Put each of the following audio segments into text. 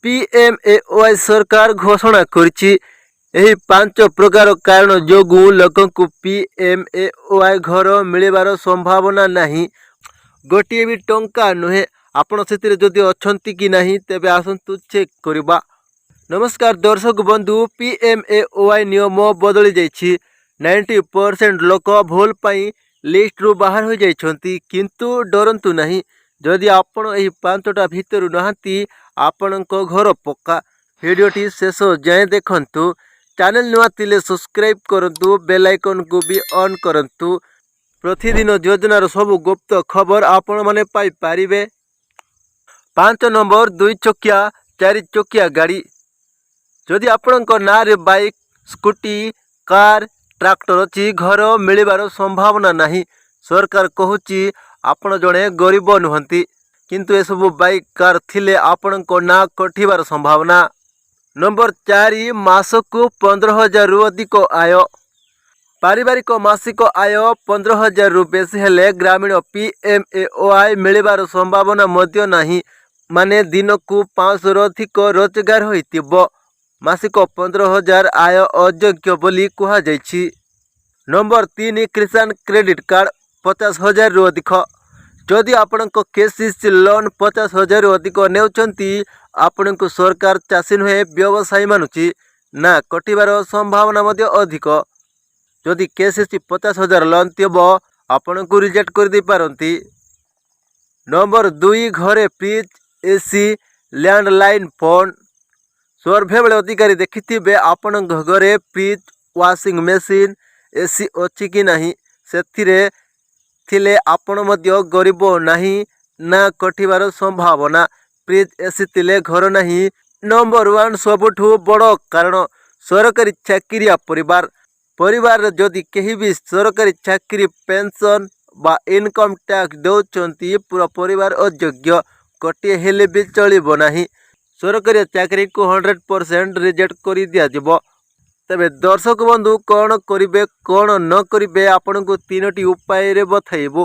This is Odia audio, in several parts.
ପିଏମ୍ଏୱାଇ ସରକାର ଘୋଷଣା କରିଛି। ଏହି ପାଞ୍ଚ ପ୍ରକାର କାରଣ ଯୋଗୁଁ ଲୋକଙ୍କୁ ପିଏମ୍ଏୱାଇ ଘର ମିଳିବାର ସମ୍ଭାବନା ନାହିଁ, ଗୋଟିଏ ବି ଟଙ୍କା ନୁହେଁ। ଆପଣ ସେଥିରେ ଯଦି ଅଛନ୍ତି କି ନାହିଁ, ତେବେ ଆସନ୍ତୁ ଚେକ୍ କରିବା। ନମସ୍କାର ଦର୍ଶକ ବନ୍ଧୁ। ପିଏମ୍ଏୱାଇ ନିୟମ ବଦଳି ଯାଇଛି। 90% ଲୋକ ଭୁଲ ପାଇଁ ଲିଷ୍ଟରୁ ବାହାର ହୋଇଯାଇଛନ୍ତି। କିନ୍ତୁ ଡରନ୍ତୁ ନାହିଁ। ଯଦି ଆପଣ ଏହି ପାଞ୍ଚଟା ଭିତରୁ ନାହାନ୍ତି, ଆପଣଙ୍କ ଘର ପକ୍କା। ଭିଡ଼ିଓଟି ଶେଷ ଯାଏଁ ଦେଖନ୍ତୁ। ଚ୍ୟାନେଲ ନୂଆ ଥିଲେ ସବସ୍କ୍ରାଇବ୍ କରନ୍ତୁ, ବେଲ୍ ଆଇକନ୍କୁ ବି ଅନ୍ କରନ୍ତୁ। ପ୍ରତିଦିନ ଯୋଜନାର ସବୁ ଗୁପ୍ତ ଖବର ଆପଣମାନେ ପାଇପାରିବେ। 5 ନମ୍ବର, ଦୁଇ ଚକିଆ, ଚାରି ଚକିଆ ଗାଡ଼ି। ଯଦି ଆପଣଙ୍କ ନାଁରେ ବାଇକ୍, ସ୍କୁଟି, କାର୍, ଟ୍ରାକ୍ଟର ଅଛି, ଘର ମିଳିବାର ସମ୍ଭାବନା ନାହିଁ। ସରକାର କହୁଛି ଆପଣ ଜଣେ ଗରିବ ନୁହନ୍ତି, କିନ୍ତୁ ଏସବୁ ବାଇକ୍, କାର୍ ଥିଲେ ଆପଣଙ୍କ ନାଁ କଟିବାର ସମ୍ଭାବନା। ନମ୍ବର 4, ମାସକୁ 15,000ରୁ ଅଧିକ ଆୟ। ପାରିବାରିକ ମାସିକ ଆୟ 15,000ରୁ ବେଶୀ ହେଲେ ଗ୍ରାମୀଣ ପିଏମ୍ଏୱାଇ ମିଳିବାର ସମ୍ଭାବନା ମଧ୍ୟ ନାହିଁ। ମାନେ ଦିନକୁ 500ରୁ ଅଧିକ ରୋଜଗାର ହୋଇଥିବ। ମାସିକ 15,000 ଆୟ ଅଯୋଗ୍ୟ ବୋଲି କୁହାଯାଇଛି। ନମ୍ବର 3, କିଷାନ କ୍ରେଡ଼ିଟ୍ କାର୍ଡ଼ 50,000ରୁ ଅଧିକ। ଯଦି ଆପଣଙ୍କ କେସିସି ଲୋନ୍ 50,000ରୁ ଅଧିକ ନେଉଛନ୍ତି, ଆପଣଙ୍କୁ ସରକାର ଚାଷୀ ନୁହେଁ, ବ୍ୟବସାୟୀ ମାନୁଛି। ନା କଟିବାର ସମ୍ଭାବନା ମଧ୍ୟ ଅଧିକ। ଯଦି କେସିସି 50,000 ଲୋନ୍ ଥିବ, ଆପଣଙ୍କୁ ରିଜେକ୍ଟ କରିଦେଇପାରନ୍ତି। ନମ୍ବର 2, ଘରେ fridge, AC, landline phone. Survey ବେଳେ ଅଧିକାରୀ ଦେଖିଥିବେ ଆପଣଙ୍କ ଘରେ ଫ୍ରିଜ୍, ୱାସିଂ ମେସିନ୍, ଏସି ଅଛି କି ନାହିଁ। ସେଥିରେ ଥିଲେ ଆପଣ ମଧ୍ୟ ଗରିବ ନାହିଁ, ନା କଟିବାର ସମ୍ଭାବନା। ଫ୍ରିଜ୍, ଏସି ଥିଲେ ଘର ନାହିଁ। ନମ୍ବର 1, ସବୁଠୁ ବଡ଼ କାରଣ, ସରକାରୀ ଚାକିରିଆ ପରିବାର। ପରିବାରରେ ଯଦି କେହି ବି ସରକାରୀ ଚାକିରି, ପେନ୍ସନ୍ ବା ଇନକମ୍ ଟ୍ୟାକ୍ସ ଦେଉଛନ୍ତି, ପୁରା ପରିବାର ଅଯୋଗ୍ୟ। ଗୋଟିଏ ହେଲେ ବି ଚଳିବ ନାହିଁ। ସରକାରୀ ଚାକିରିକୁ 100% ରିଜେକ୍ଟ କରିଦିଆଯିବ। ତେବେ ଦର୍ଶକ ବନ୍ଧୁ, କ'ଣ କରିବେ, କ'ଣ ନ କରିବେ, ଆପଣଙ୍କୁ ତିନୋଟି ଉପାୟରେ ବତାଇବୁ।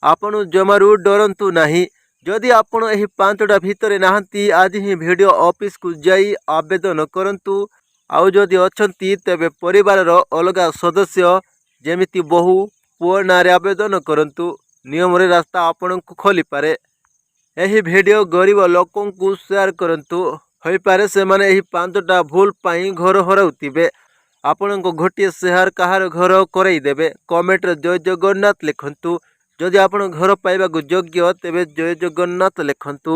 ଆପଣ ଜମାରୁ ଡରନ୍ତୁ ନାହିଁ। ଯଦି ଆପଣ ଏହି ପାଞ୍ଚଟା ଭିତରେ ନାହାନ୍ତି, ଆଜି ହିଁ ବିଡ଼ିଓ ଅଫିସକୁ ଯାଇ ଆବେଦନ କରନ୍ତୁ। ଆଉ ଯଦି ଅଛନ୍ତି, ତେବେ ପରିବାରର ଅଲଗା ସଦସ୍ୟ, ଯେମିତି ବୋହୂ, ପୁଅ ନାଁରେ ଆବେଦନ କରନ୍ତୁ। ନିୟମରେ ରାସ୍ତା ଆପଣଙ୍କୁ ଖୋଲିପାରେ। ଏହି ଭିଡ଼ିଓ ଗରିବ ଲୋକଙ୍କୁ ସେୟାର କରନ୍ତୁ। ହୋଇପାରେ ସେମାନେ ଏହି ପାଞ୍ଚଟା ଭୁଲ ପାଇଁ ଘର ହରାଉଥିବେ। ଆପଣଙ୍କ ଗୋଟିଏ ସେୟାର କାହାର ଘର କରାଇଦେବେ। କମେଣ୍ଟରେ ଜୟ ଜଗନ୍ନାଥ ଲେଖନ୍ତୁ। ଯଦି ଆପଣ ଘର ପାଇବାକୁ ଯୋଗ୍ୟ, ତେବେ ଜୟ ଜଗନ୍ନାଥ ଲେଖନ୍ତୁ।